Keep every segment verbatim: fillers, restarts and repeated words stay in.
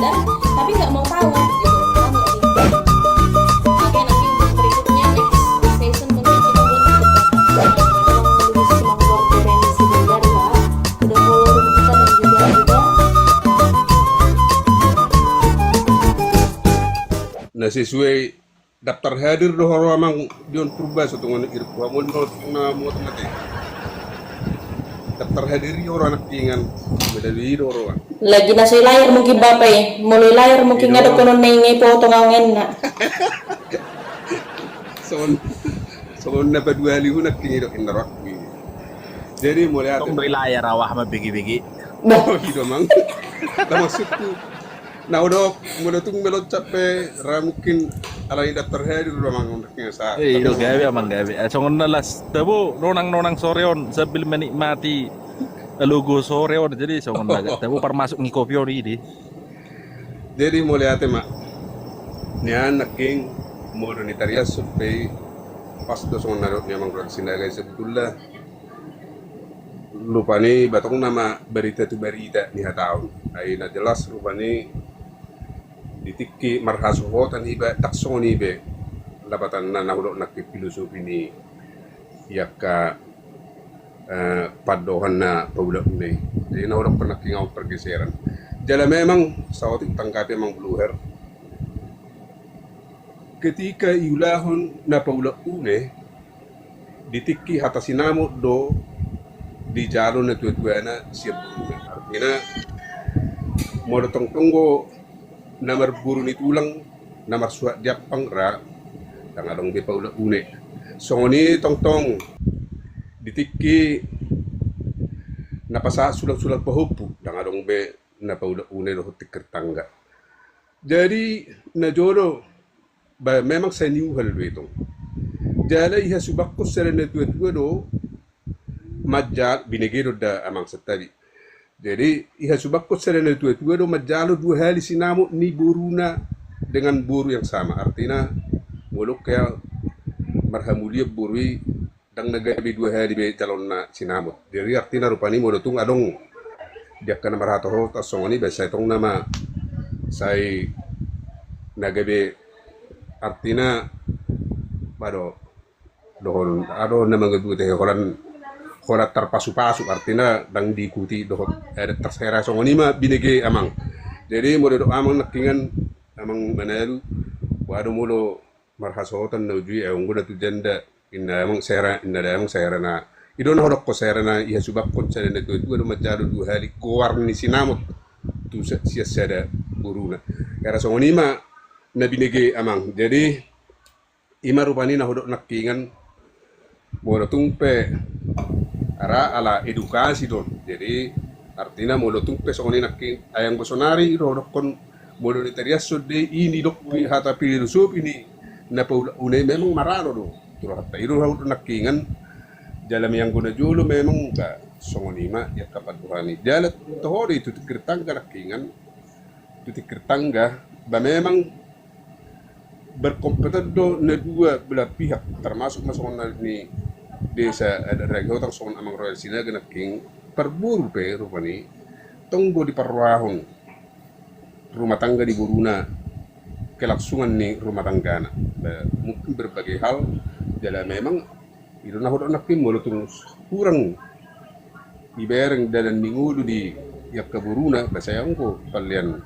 Tapi nggak mau tahu gitu. Paham nggak sih? Oke, nanti untuk berikutnya, next session, mungkin kita buat untuk lebih semangat dari si Bunda, ya. Udah follow kita dan juga udah. Nah, sesuai daftar hadir do ho ro amang Dion Purba, so tongon irku amon do na moto mate. Daftar hadir i ro anak kingan, medali do ro. Lagi na so i lahir mungkin bapa i, molo i lahir mungkin ngadok konon na inge potong awangenna. Songon, songon na paduali hu nak kingi dok inna ro. Jadi molo i tong do i lahir awah ma begi-begi. Bah. Oh, gitu mang. Nah, maksudku. Nah, udah molo tung meloncat pe ra mungkin alai daftar hadir udah mang sa. Eh, ido gabe amang gabe. Eh, songon na las tabo nonang-nonang sore on sambil menikmati logo sore on. Jadi songon na tabo parmasuk ni kopi on i di. Jadi molo i ate ma. Nian nak king molo ni tarias supe pas do songon na dok ni amang Ruel Sinaga i sebetulna. Rupani batong nama barita tu barita ni hataon. Ai na jelas rupani di tingki marhasohotan iba tak songon ibe lapatanna na hudok nangkin filosofi ni i angka eh, pandohan na paulak une. Jadi na hudok nangkin aon pergeseran. Jala memang saotik tanggapi amang Bluher. Ketika iulahon na paulak une, di tingki hata sinamot do dijalo na tua-tuana sian boruna. Artina molo tongtong do na marboru ni tulang na marsuhat di ampang ra, ndang adong be paulak une. Songon i tongtong di tingki na pasahat sulang-sulang pahompu, ndang adong be na paulak une dohot tingkir tangga. Jadi na jolo ba memang sai niuhal do i tong. Jala i hasubakkon sada na tua-tua do manjal binege do da amang santabi. Jadi i hasubakkon sada na tua-tua do manjalo dua hali sinamot ni boruna dengan boru yang sama. Artina molo kea marhamulian boru i ndang na gabe dua hali be jalonna sinamot. Jadi artina rupani molo tung adong di angka na marhatohot songon i ba sai tong nama sai na gabe artina ba do dohon adong na mangaduta he holan holan tarpasu-pasu artina ndang diikuti dohot adat tarsera songon i ma binege amang. Jadi molo dok amang nangkingan amang Manalu ba do molo marhasohotan na uju i aung gona tu janda. Inna amang sera inna da amang sera na ido na hodok ko sera na i hasubakkon sada na tua-tua do manjalo dua hali goar ni sinamot tu sian sada boruna. Era songon i ma na binege amang. Jadi i ma rupani na hodok nangkingan molo tung pe ara ala edukasi do. Jadi artina molo tung pe songon i nangkin ayang bo sonari i do hodokkon molo ni tarias sonde i ni dok hata filosofi ni na paulak une memang maralo do tu rohanta i do haut nangkingan. Jala meang gona jolo memang ga songon i ma i angka pandohan i jala toho do i tu tingkir tangga nangkingan. Tu tingkir tangga ba memang berkompeten do na dua belah pihak termasuk ma songon na ni desa adat ragi hotang songon amang Royal Sinaga nangkin parboru pe rupani tong do diparrohahon rumah tangga ni boruna kelangsungan ni rumah tanggana. Mungkin berbagai hal jala memang i do na hodok nangkin molo tung hurang dibereng dalan ni ngolu di i angka boruna ba sai anggo pallean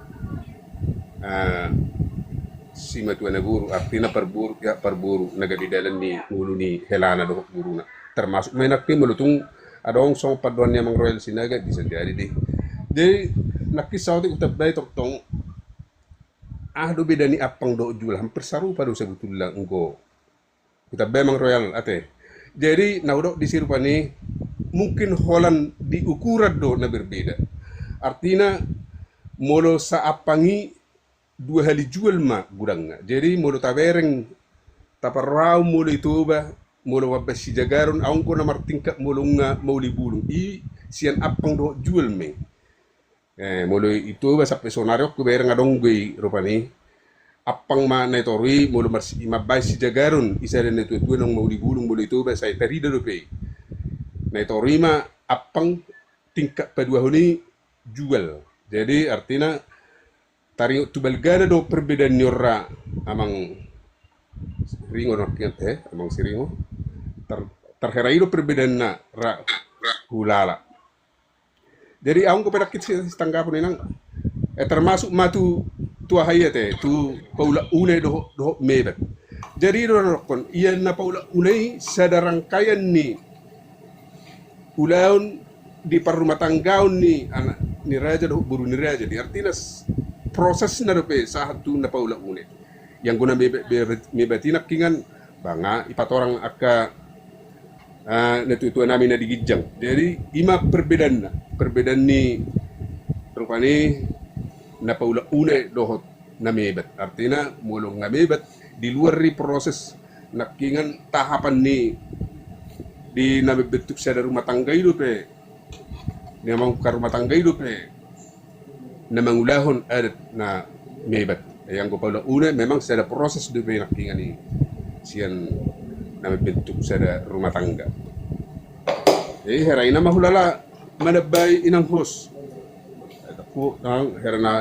simatua na boru artina parboru pihak parboru na gabe dalan ni ngolu ni helana dohot boruna. Termasuk ma i nangkin molo tung adong songon pandohan ni amang Royal Sinaga bisa jadi deh. Jadi nangkin saotik utambai tongtong aha do beda ni ampang dohot jual hampir sarupa do sebetulna anggo. Utambai amang Royal ate. Jadi na hudok disi rupani mungkin holan di ukuran do na berbeda. Artina molo sa ampang i dua hali jual ma gudangna. Jadi molo tabereng taparrohahon molo i Toba molo mambaen sijagaron aung ko na martingkat molo nga mauli bulung i sian ampang dohot jual ma i. Eh, molo i Toba sampe sonari on hubereng adong do i rupani. Ampang ma na i toru i molo marsi mambaen sijagaron i sada na tuatua naung mauli bulung molo i Toba sai tarida dope i. Na i toru i ma ampang tingkat paduahon i jual. Jadi artina taringot tu balgana do perbedaan ni on ra, Amang Ringo, nangkin te, Amang si Ringo. Tar-, tarhera i do perbedaanna ra hulala. Jadi, ahu anggo pe nangkin si-, sitanggapon inang, eh, termasuk ma tu, tu aha i ate, tu paulak une dohot, dohot mebat. Jadi, i do na dokkon, ia na paulak une i sada rangkaian ni ulaon di parrumatanggaon ni anak ni raja dohot boru ni raja. Jadi, artina s-, prosesna dope sahat tu na paulak une. Ianggo na mebat, mebat, mebat i nangkiningan, ba nga ipatorang angka, ah, natuatua nami na di ginjang. Jadi, i ma perbedaanna, perbedaan ni rupani na paulak une dohot na mebat. Artina, molo nga mebat, di luar ni proses nangkiningan tahapan ni di na membentuk sada rumah tangga i dope, na mamungka rumah tangga i dope na mangulahon adat na mebat. Ianggo paulak une memang sada proses dope nangkiningan i sian na membentuk sada rumah tangga. Jadi, hera i na ma hulala manambai inang host. Aku, nang, hera na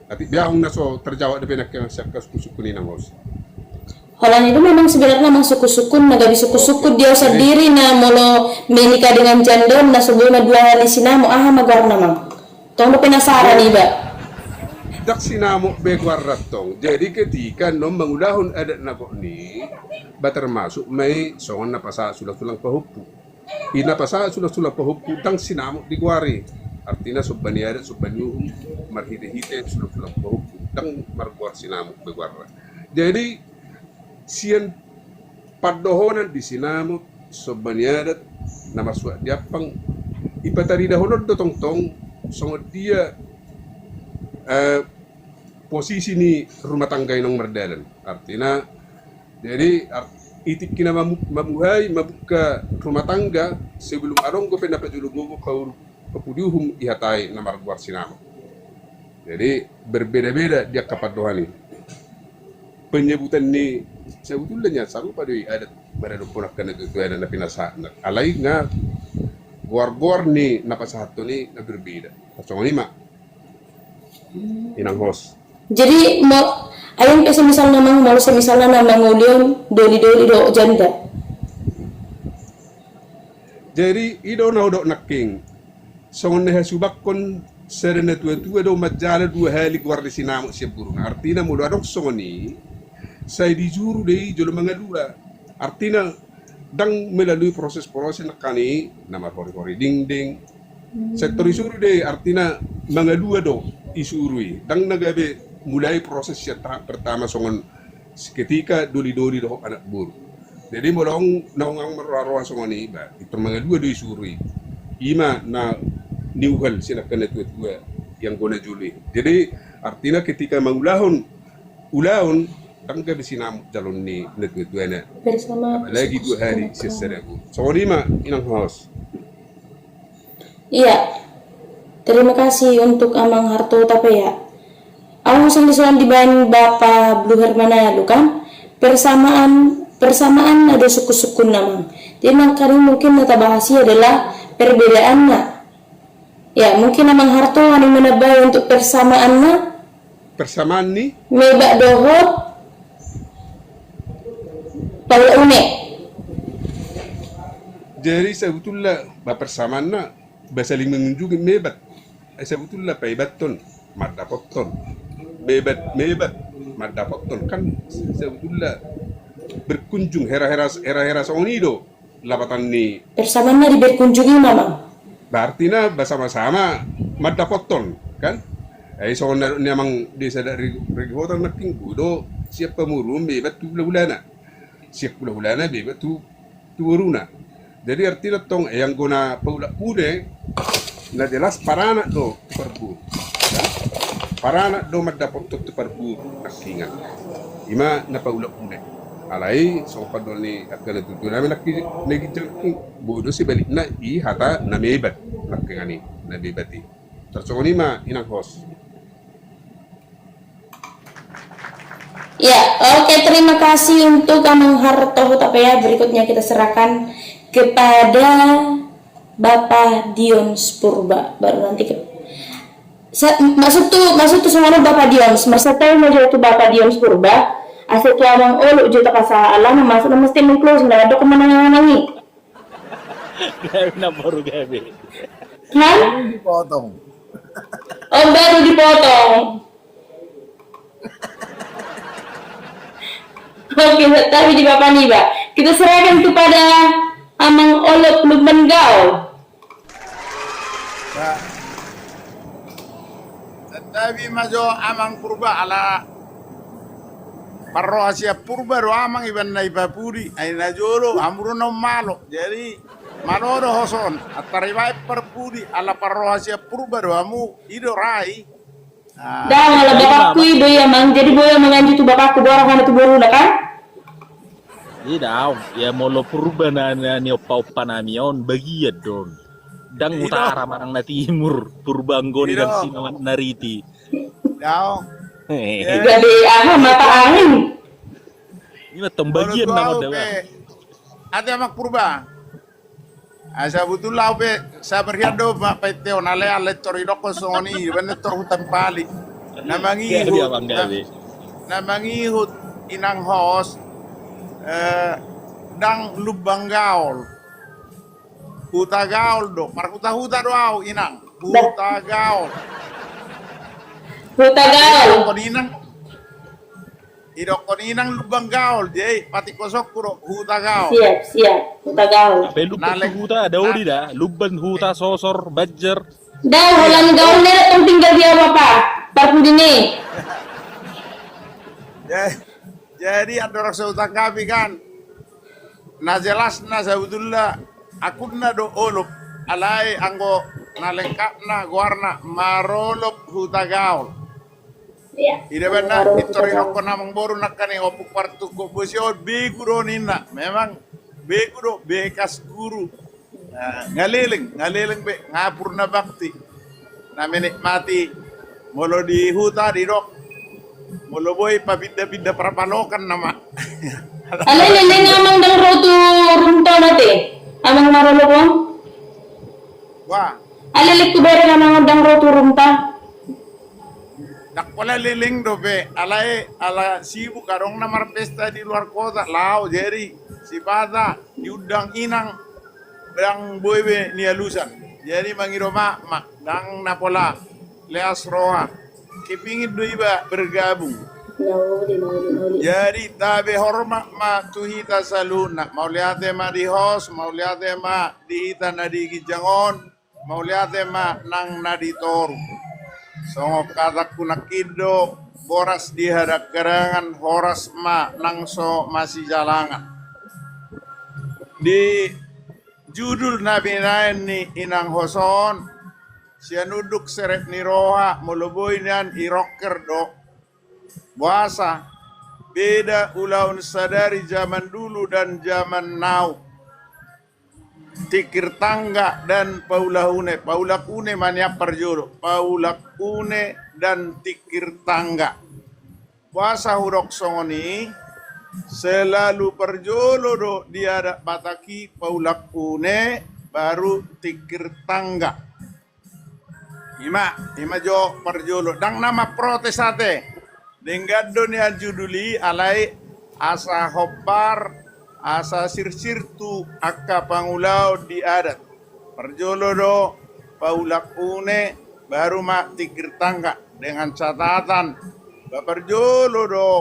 Tapi biar na so terjawab dope nangkin sian angka sukkun-sukkun inang host. Holan i do memang sebenarna, Amang, sukkun-sukkun, na gabe sukkun-sukkun di au sandiri na molo menikah dengan janda on na so boi mandua hali sinamot, aha ma goarna, Amang? Tong do penasaran iba. Ndang sinamot be goarna tong. Jadi ketika non mangulahon adat na gok ni, ba termasuk ma i songon na pasahat sulang-sulang pahompu. I na pasahat sulang-sulang pahompu ndang sinamot digoari. Artina somba ni adat, somba ni uhum, marhite-hite sulang-sulang pahompu. Ndang margoar sinamot be goarna. Jadi, sian pandohonan di sinamot, somba ni adat, na marsuat di ampang, ipataridahon on do tongtong songon dia, eh, posisi ni rumah tangga i naung mardalan. Artina, jadi, ar-, i tingki na mamu-, mamuhai, mambuka rumah tangga, sebelum adong dope na pajolo gogo paur-, papudi uhum, ihatai na margoar sinamot. Jadi, berbeda-beda di angka pandohan i. Penyebutan ni, sebetulnya sarupa do i adat maradophon angka natuatua na pinasahat. Alai nga goar-goar ni na pasahathon i na berbeda. Songon i ma. Inang host. Jadi, mo-, ai pe semisalna, Amang, molo semisalna na mangoli on doli-doli dohot janda. Jadi, i do na hudok nangkin. Songon na hasubakkon sada natuatua do manjalo dua hali goar ni sinamot sian boruna. Artina molo adong songon i, sai disuru do i jolo mangalua. Artina ndang melalui proses-proses nangkin i, na marhori-hori dingding, sektor isuru do i, artina mangalua do isuru i. Ndang na gabe mulai proses sian tahap pertama songon seketika doli-doli dohot anak boru. Jadi molo naung, naung marroha-roha songon i, ba, pintor mangalua do isuru i. I ma na niuhal sian angka natuatua ianggo na jolo i. Jadi artina ketika mangulahon ulaon, ndang gabe sinamot jaloon ni natuatuana. Bersama. Apalagi dua hali sian sada gogo. Songon i ma, inang host. Iya. Terima kasih untuk Amang Harto Tapea. Au muse songon dibaen Bapa Bluher Manado kan, persamaan, persamaan na do sukkun-sukkunna, Amang. Jadi nangkin i mungkin na tabahas i adalah perbedaanna. Ya, mungkin Amang Harto wani manambai untuk persamaanna. Persamaan ni? Mebat dohot paulak une. Jadi sebetulna, ba, persamaanna, ba, saling mengunjungi mebat. Eh, sebetulna paebathon, mandapothon. Mebat, mebat, mandapothon. Kan sebetulna berkunjung, hera-hera, hera-hera songon i do lapatan ni. Persamaanna di berkunjung i ma, Amang. Ba, artina ba sama-sama mandapothon, kan? Eh, songon na ni amang desa da Regi-, Regihotan nangkin, boi do sian pamoruon mebat tu hula-hulana. Sian hula-hulana mebat tu, tu boruna. Jadi artina tong, eh, anggo na paulak une, na jelas paranak do tu parboru. Kan? Paranak do mandapothon tu parboru nangkiningan. I ma na paulak une. Alai songon pandohan ni angka natuatua nami nangkin, na ginjang nangkin, boi do sebalikna i hata na mebat nangkiningan i, na mebat i. Tarsongon i ma, inang host. Ya, oke, terima kasih untuk Amang Harto Hutapea. Berikutnya kita serahkan kepada Bapa Dion Spurba. Baru nanti ke-, Sa-, maksud tu, maksud tu songon on Bapa Dions, marsantabi ma jo tu Bapa Dions Purba, asa tu Amang Olo jo tapasahat, alana masuk nama statement closing, na mandok manang-manang i. Gabe na boru gabe. Hah? Dipotong. Oh, baru dipotong. Oke, santabi di Bapa niba. Kita serahkan kepada Amang Olo Lumban Gaol. Ba, santabi ma jo Amang Purba, ala parroha sian Purba do Amang, iba na i papudi, ai na jolo hamu do na ummalo. Jadi malo do hoson, antar iba i parpudi, ala parroha sian Purba do hamu, i do ra i. Ah, daong, ala bapakku i do i, Amang. Jadi boi Amang manganju tu bapakku, boha hona tu boruna kan? I daong, ia molo Purba na, na niompa-ompa nami on, bagian do on. Ndang utara manang na timur, Purba anggo ni ndang Sinawan Nariti. Daong. Gabe aha, mata angin. I ma tong bagian nama dawa. Ate Amang Purba. Ai sabutulna au pe sabar hian do ma paintehon, alai ala tor idokkon songon i, baen tor hutampali. Na mangihut, na, na mangihut inang host, eh, ndang Lumban Gaol. Huta Gaol do, marhuta-huta do au inang. Huta Gaol. Huta Gaol. Idokkon inang Lumban Gaol, jadi patik kosongku do Huta Gaol. Siap, siap. Huta Gaol. Hape Lumban Huta, da uli da. Lumban Huta, Sosor, Banjar. Da, holan gaol na tong tinggal di au, Bapa. Parpudi ni. Jadi andorang so hutanggapi kan. Na jelasna sabutulna akunna do Olop, alai anggo na lengkapna goarna Marolop Huta Gaol. Ida baen na pintor idokkon amang boru nangkaning ompung partungkot bosi on, begu do ninna. Memang begu do, bekas guru. Ngaleleng, ngaleleng be, nga purna bakti. Na menikmati, molo di huta didok, molo boi papinda-pinda parpalokan nama. Alai leleng amang ndang ro tu rumta on ate, Amang Marolop on. Wah. Alai leleng tu bere amang ndang ro tu rumta. Ndang pola leleng dope, alai ala sibuk adong na marpesta di luar kota, laho jadi sipata diundang inang, ndang boi be nialusan. Jadi mangido maaf ma, ndang na pola leas roha. Kepingin do iba bergabung. Jadi tabe hormat ma tu hita saluhutna. Mauliate ma di host, mauliate ma di hita na di ginjang on. Mauliate ma nang na di toru. Songon hatangku nangkin do, boras di hadangkadangan, horas ma nang so masijalangan. Di judul na binaen ni inang host on, sian unduk serep ni roha, molo boi nian i rocker do. Boasa, beda ulaon sadari zaman dulu dan zaman now. Tingkir tangga dan paulak une, paulak une ma nian parjolo, paulak une dan tingkir tangga. Boasa hudok songon i, selalu parjolo do di adat Batak i paulak une, baru tingkir tangga. Ima, ima jo parjolo. Ndang na mamprotes ate. Denggan do nian judul i, alai asa hombar, asa sirsir tu angka pangulaon di adat. Parjolo do paulak une, baru ma tingkir tangga. Dengan catatan, ba parjolo do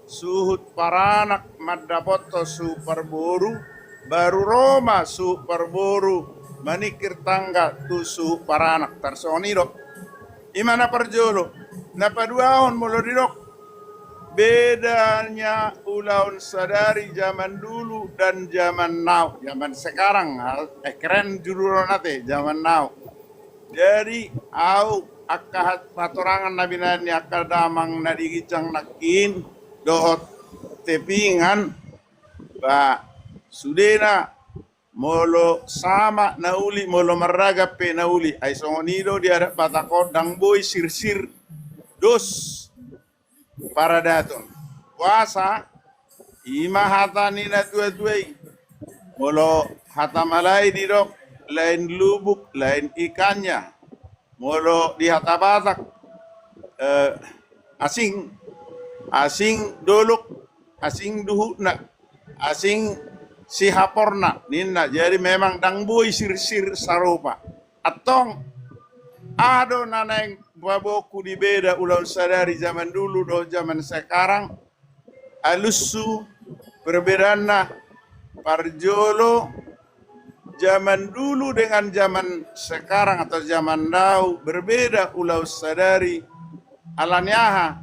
suhut paranak mandapothon suhut parboru, baru ro ma suhut parboru maningkir tangga tu suhut paranak, tarsongon i do. Ima na parjolo. Na paduahon molo didok, bedanya ulaon sadari zaman dulu dan zaman now, zaman sekarang, eh, keren judul on ate, zaman now. Jadi au angka hat-, hatorangan na binaen ni angka damang na di ginjang nangkin dohot tepingan, ba sudena molo sama na uli, molo marragam pe na uli, ai songon i do di adat Batak on, ndang boi sirsir dos paradaton. Boasa, ima hata ni na tua-tua i. Molo hata Malai didok, lain lubuk, lain ikannya. Molo di hata Batak, eh, asing, asing dolok, asing duhutna, asing sihaporna ninna. Jadi memang ndang boi sirsir sarupa. Antong, aha do na naeng paboaonku di beda ulaon sadari zaman dulu dohot zaman sekarang? Alushu, perbedaanna, parjolo, zaman dulu dengan zaman sekarang atau zaman now berbeda ulaon sadari. Alani aha?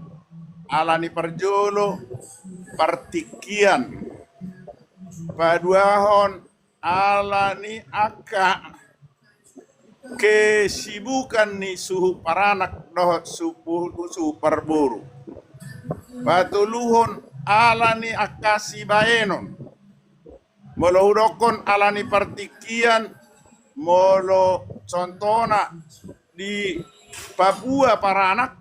Alani parjolo, partingkian. Paduahon, alani angka kesibukan ni suhut paranak dohot suhut, suhut parboru. Patoluhon, alani angka sibaenon. Molo hudokkon alani partingkian, molo contohna di Papua paranak,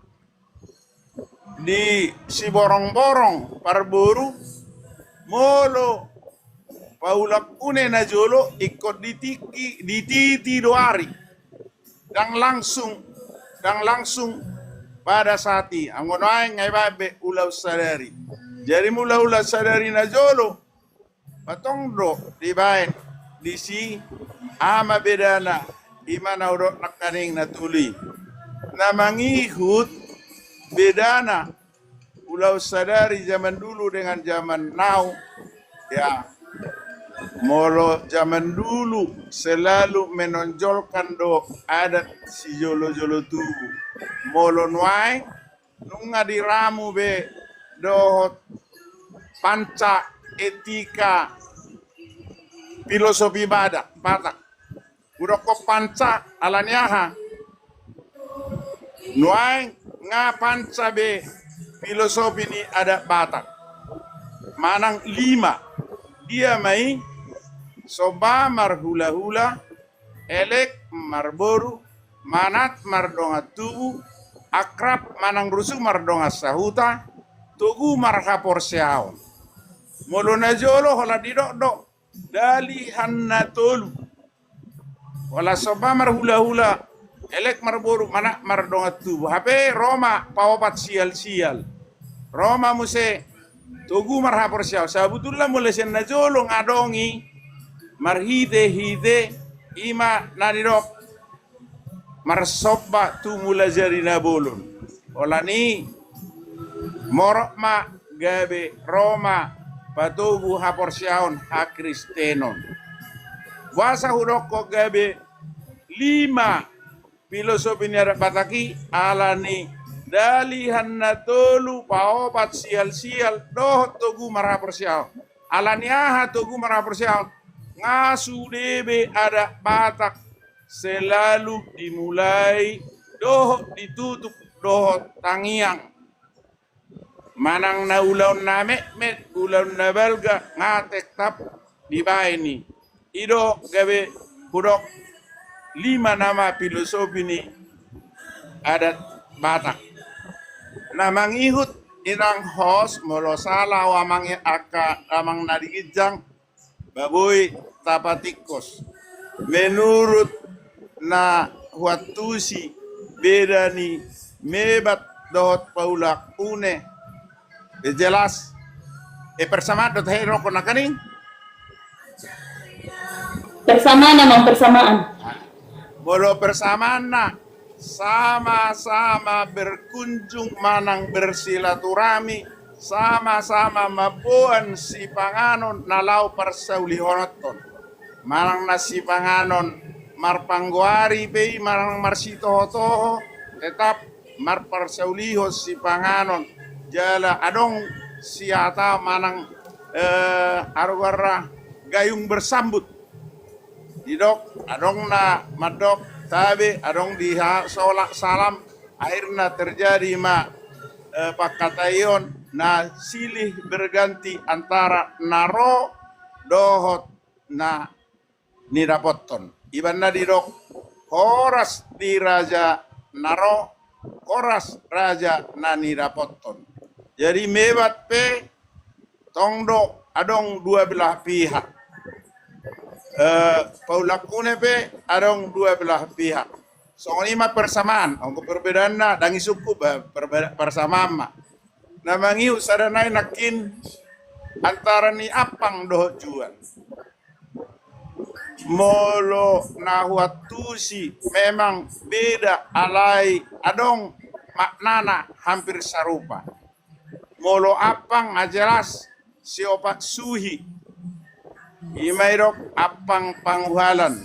di Siborongborong parboru, molo paulak une najolo ingkon ditingki, dititi do ari. Ndang langsung, ndang langsung pada saat i. Anggo nuaeng nga ibaen be ulaon sadari. Jadi molo ulaon sadari najolo, Ba tong do dibaen disi, aha ma bedana? I ma na hudok nangkaning na tolu i. Na mangihut bedana ulaon sadari zaman dulu dengan zaman now, ya, molo zaman dulu selalu menonjolkan do adat sijolo-jolo tubu. Molo nuaeng nunga diramu be dohot panca, etika, filosofi Badak, Batak. Hudokkon panca alani aha? Nuaeng nga panca be filosofi ni adat Batak. Manang lima. Dia ma i? Somba marhula-hula, elek marboru, manat mardongan tubu, akrab manang rusu mardongan sahuta, togu marhaporseaon. Molo najolo holan didok do dalihan na tolu. Holan somba marhula-hula, elek marboru, manat mardongan tubu. Hape ro ma paopat sial-sial. Ro ma muse togu marhaporseaon. Sabutulna molo sian najolo nga adong i marhite-hite i ma na nidok marsomba tu Mulajadi Nabolon. Holan i morot ma gabe ro ma patogu haporseaon hakristenon. Boasa hudokkon gabe lima filosofi ni adat Batak i? Alani dalihan na tolu, paopat sial-sial dohot togu marhaporseaon. Alani aha togu marhaporseaon? Nga sude be adat Batak selalu dimulai dohot ditutup dohot tangiang. Manang na ulaon na metmet, ulaon na balga, nga tetap dibaen i. I do gabe hudok lima nama filosofi ni adat Batak. Na mangihut inang host, molo sala au amang, angka amang na di ginjang, ba boi tapatingkos. Menurut na huantusi beda ni mebat dohot paulak une, e, jelas, e, persamaan do tahe rokon nangkaning? Persamaan, amang, persamaan. Molo persamaanna, sama-sama berkunjung manang bersilaturahmi, sama-sama mamboan sipanganon na laho parsaulihononton. Manang na sipanganon marpanggoari pe i, manang marsitoho-toho, tetap marparsaulihon sipanganon. Jala adong sihata manang, eh, aha do goarna, gayung bersambut. Didok, adong na mandok tabe, adong dihasolat salam, akhirna terjadi ma, eh, pangkataion na silih berganti antara na ro dohot na nidapothon. Ibaen na didok, horas di raja na ro, horas raja na nidapothon. Jadi mebat pe tong do adong dua belah pihak. Eh, paulak une pe adong dua belah pihak. Songon i ma persamaan, anggo perbedaanna ndang isungkun, ba, perbe-, persamaan ma. Na mangihut sada nai nangkin antara ni ampang dohot jual. Molo na huantusi memang beda, alai adong maknana hampir sarupa. Molo ampang nga jelas siopat suhi. I ma didok ampang panguhalan.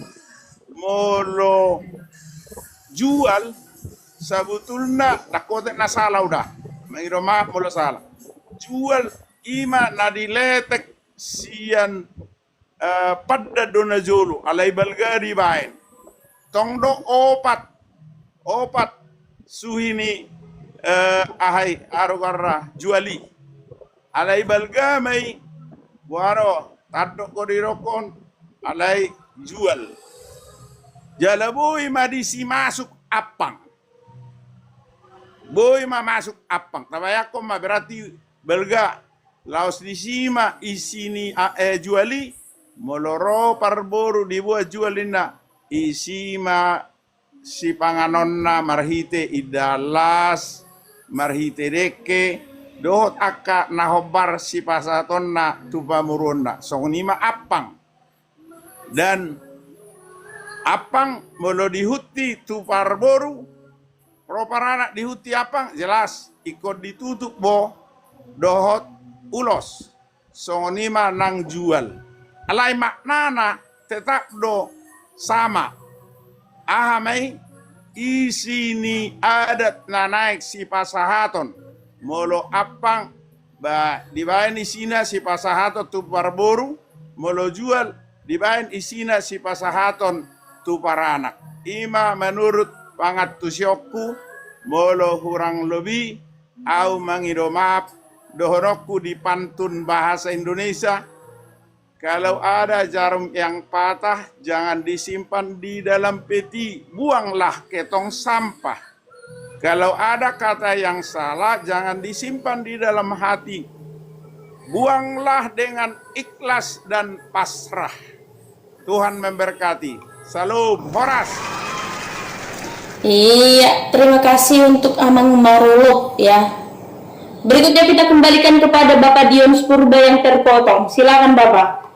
Molo jual, sabutulna ndang hotek na sala uda. Mangido maaf molo sala. Jual i ma na diletek sian eh, pandan do na jolo, alai balga dibaen. Tong do opat, opat suhi ni, eh, aha i, aha do goarna, jual i. Alai balga ma i, boha do, tandok do didokhon, alai jual. Jala boi ma disi masuk ampang. Boi ma masuk ampang. Tabayangkon ma berarti balga. Laos disi ma isi ni a-, eh, jual i, molo ro parboru diboan jual ninna, isi ma sipanganonna marhite indahan las, marhite dengke, dohot angka na hombar sipasahatonna tu pamoruonna. Songon i ma ampang. Dan ampang molo dihunti tu parboru, ro paranak dihunti ampang, jelas ingkon ditutup bo dohot ulos. Songon i ma nang jual. Alai maknana tetap do sama. Aha ma i? Isi ni adat na naeng sipasahaton. Molo ampang, ba, dibaen isina sipasahaton tu parboru, molo jual, dibaen isina sipasahaton tu paranak. I ma menurut pangantusionku, molo hurang lobi, au mangido maaf, dohononku di pantun bahasa Indonesia, kalau ada jarum yang patah, jangan disimpan di dalam peti, buanglah ke tong sampah. Kalau ada kata yang salah, jangan disimpan di dalam hati. Buanglah dengan ikhlas dan pasrah. Tuhan memberkati. Salam, horas. Iya, terima kasih untuk Amang Maruluk, ya. Berikutnya kita kembalikan kepada Bapak Dion Purba yang terpotong. Silakan, Bapak.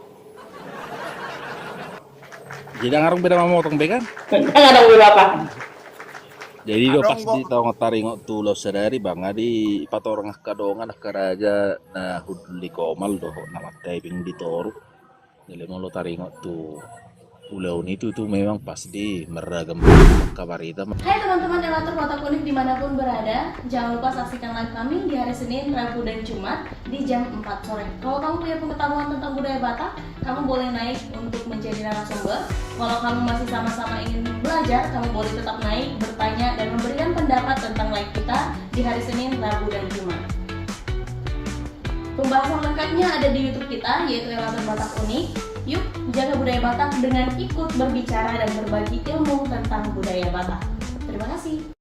Jadi, ndang adong be na mamotong be, kan? Ndang adong be, Bapak. Jadi, do, adong, pas Bok. Di tong taringot tu laos sadari, Bang, adi patorang angka dongan, angka raja, na hundul di Komal dohot na martaping di toru. Jadi, molo taringot tu ulaon i tutu memang pasti marragam angka barita. Hai teman-teman Elator Batak Unik dimanapun berada, jangan lupa saksikan live kami di hari Senin, Rabu, dan Jumat di jam empat sore. Kalau kamu punya pengetahuan tentang budaya Batak, kamu boleh naik untuk menjadi narasumber. Kalau kamu masih sama-sama ingin belajar, kamu boleh tetap naik, bertanya, dan memberikan pendapat tentang live kita di hari Senin, Rabu, dan Jumat. Pembahasan lengkapnya ada di YouTube kita, yaitu Elator Batak Unik. Yuk, jaga budaya Batak dengan ikut berbicara dan berbagi ilmu tentang budaya Batak. Terima kasih.